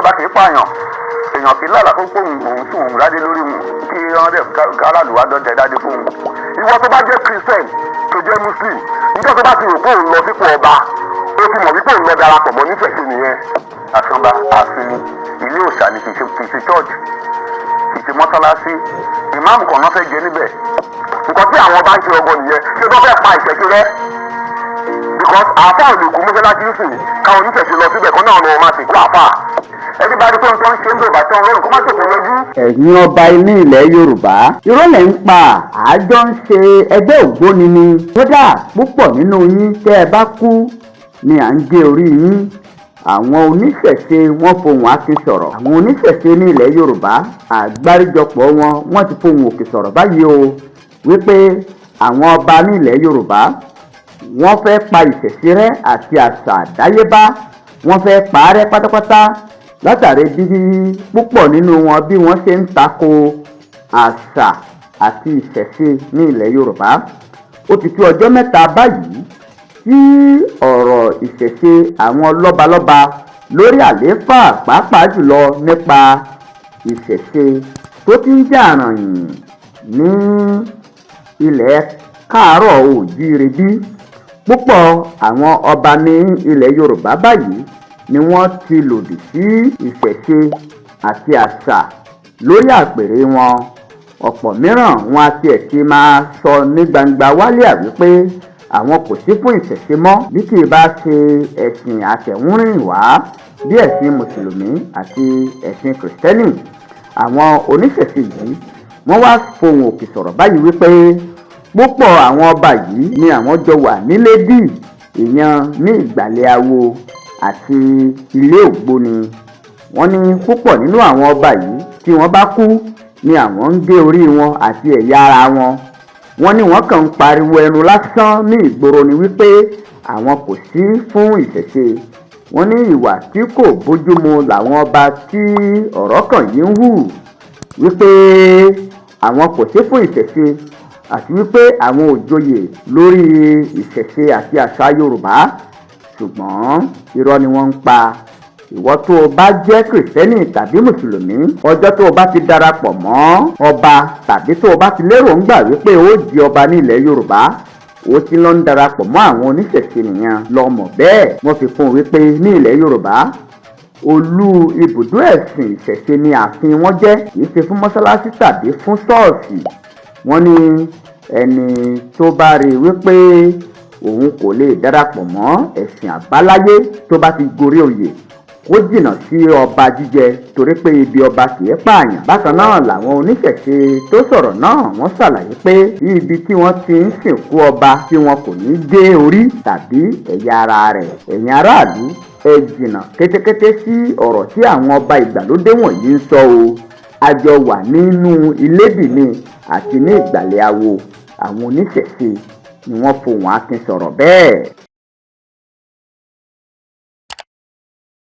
Ọba kì í pààyàn, èèyàn kì í lálàá kó pé òun sùn, òun ládé lórí òun, kí wọ́n dẹ̀ káràlú wá dọ́jẹ́ dádé fún un. Ìwọ tó bá jẹ́ Christian, tó jẹ́ Muslim, níjọ́ tó bá ti rò pé òun lọ sípò ọba, ó ti mọ̀ wípé òun lọ darapọ̀ mọ́ nífẹ̀ẹ́ nìyẹn. Àsanba ààfin ni, ilé òòṣà ni, kì í ṣe church, kì í ṣe mọ́sálásí. Ìmáàmù kan náà fẹ́ jẹ níbẹ̀. Nǹkan tí àwọn bá ń ṣe ọgọ nìyẹn. Ṣé tó fẹ́ pa ìṣẹ̀ṣe rẹ́? Because àáfà ò lè kú mọ́sálásí sìn, káwọn oníṣẹ̀ṣe lọ síbẹ̀ kan náà lọ́wọ́ máa sìnkú àáfà. Ẹni bá rí tó ń tọ́ ń ṣe ń bò bá tán lọ́rùn, kó má ṣètò lójú. Ẹ̀yin ọba inú ilẹ̀ Yorùbá, irọ́ lẹ̀ ń pa. Àjọ ń ṣe ẹgbẹ́ ògbóni ni. Kódà, púpọ̀ nínú yín, tẹ́ ẹ bá kú ni à ń gé orí yín. Àwọn oníṣẹ̀ṣe, wọ́n fohùn akin sọ̀rọ̀. Àwọn oníṣẹ̀ṣe ní ilẹ̀ Yorùbá, àgbáríjọpọ̀ wọn, wọ́n ti fohùn òkè sọ̀rọ̀ báyìí o, wípé àwọn ọba ní ilẹ̀ Yorùbá, wọ́n fẹ́ pa ìṣẹ̀ṣe rẹ́ àti àṣà àdáyébá. Wọ́n fẹ́ pa á rẹ́ pátápátá, látàrí bí púpọ̀ nínú wọn, bí wọ́n ṣe ń tako àṣà àti ìṣẹ̀ṣe ní ilẹ̀ Yorùbá. Ó ti tó ọjọ́ 3 báyìí tí ọ̀rọ̀ ìṣẹ̀ṣe àwọn lọ́balọ́ba lórí àlééfà, pàápàá jùlọ nípa ìṣẹ̀ṣe tó ti ń jà rànyìn ní ilẹ̀ Káàárọ̀ Oòjíire, bí púpọ̀ àwọn ọba ní ilẹ̀ Yorùbá báyìí ni wọ́n ti lòdì sí ìṣẹ̀ṣe àti àṣà lórí àpèrè wọn. Ọ̀pọ̀ mìíràn, wọn a tiẹ̀ ti máa sọ ní gbangba wálíà wípé àwọn kò sí fún ìṣẹ̀ṣe mọ́, bí kì í bá ṣe ẹ̀sìn àtẹ̀húnrìnwá bí ẹ̀sìn Mùsùlùmí àti ẹ̀sìn Kìrìtẹ́nì. Àwọn oníṣẹ̀ṣe yìí, wọ́n wá fohùn òkè sọ̀rọ̀ báyìí wípé púpọ̀ àwọn ọba yìí ni àwọn jọ wà nílédì, ìyẹn ní ìgbàlẹ̀ awo àti ilé ògbóni. Wọ́n ní púpọ̀ nínú àwọn ọba yìí, tí wọ́n bá kú ni àwọn ń gé orí wọn àti ẹ̀yà ara wọn. Wọ́n ní wọ́n kàn ń pariwo ẹnu lásán ní ìgboro ni wípé àwọn kò sí fún ìṣẹ̀ṣe. Wọ́n ní ìwà tí kò bójúmu làwọn ọba tí ọ̀rọ̀ kàn yìí ń hù, wípé àwọn kò sí fún ìṣẹ̀ṣe àti wípé àwọn ò joyè lórí ìṣẹ̀ṣe àti àṣà Yorùbá, ṣùgbọ́n irọ́ ni wọ́n ń pa. Ìwọ tó o bá jẹ́ Kìrìsìtẹ́nì tàbí Mùsùlùmí, ọjọ́ tó o bá ti darapọ̀ mọ́ ọba tàbí tó o bá ti lérògbà wípé ó di ọba ní ilẹ̀ Yorùbá, ó ti lọ ń darapọ̀ mọ́ àwọn oníṣẹ̀ṣe nìyẹn, lọ mọ̀ bẹ́ẹ̀. Wọ́n fi kún un wípé ní ilẹ̀ Yorùbá, olú ibùdó ẹ̀sìn ìṣẹ̀ṣe ni ààfin wọn jẹ́, kì í ṣe fún mọ́ṣáláṣí tàbí fún ṣọ́ọ̀ṣì. Wọ́n ní ẹni tó bá rí i wípé òun kò lè darapọ̀ mọ́ ẹ̀sìn àbáláyé, tó bá ti gorí oyè, kó jìnnà sí ọba jíjẹ, torí pé ibi ọba kì í pààyàn. Bákan náà làwọn oníṣẹ̀ṣe tó sọ̀rọ̀ náà, wọ́n ṣàlàyé pé ibi tí wọ́n ti ń sìnkú ọba tí wọn kò ní gé orí tàbí ẹ̀yà ara rẹ̀. Ẹ̀yin aráàlú, ẹ jìnnà kétékété sí ọ̀rọ̀ tí àwọn ọba ìgbàlódé wọ̀nyí ń sọ o. A jọ wà nínú ilébìní àti ní ìgbàlẹ̀ awo. Àwọn oníṣẹ̀ṣe ni wọ́n fohùn akin sọ̀rọ̀ bẹ́ẹ̀.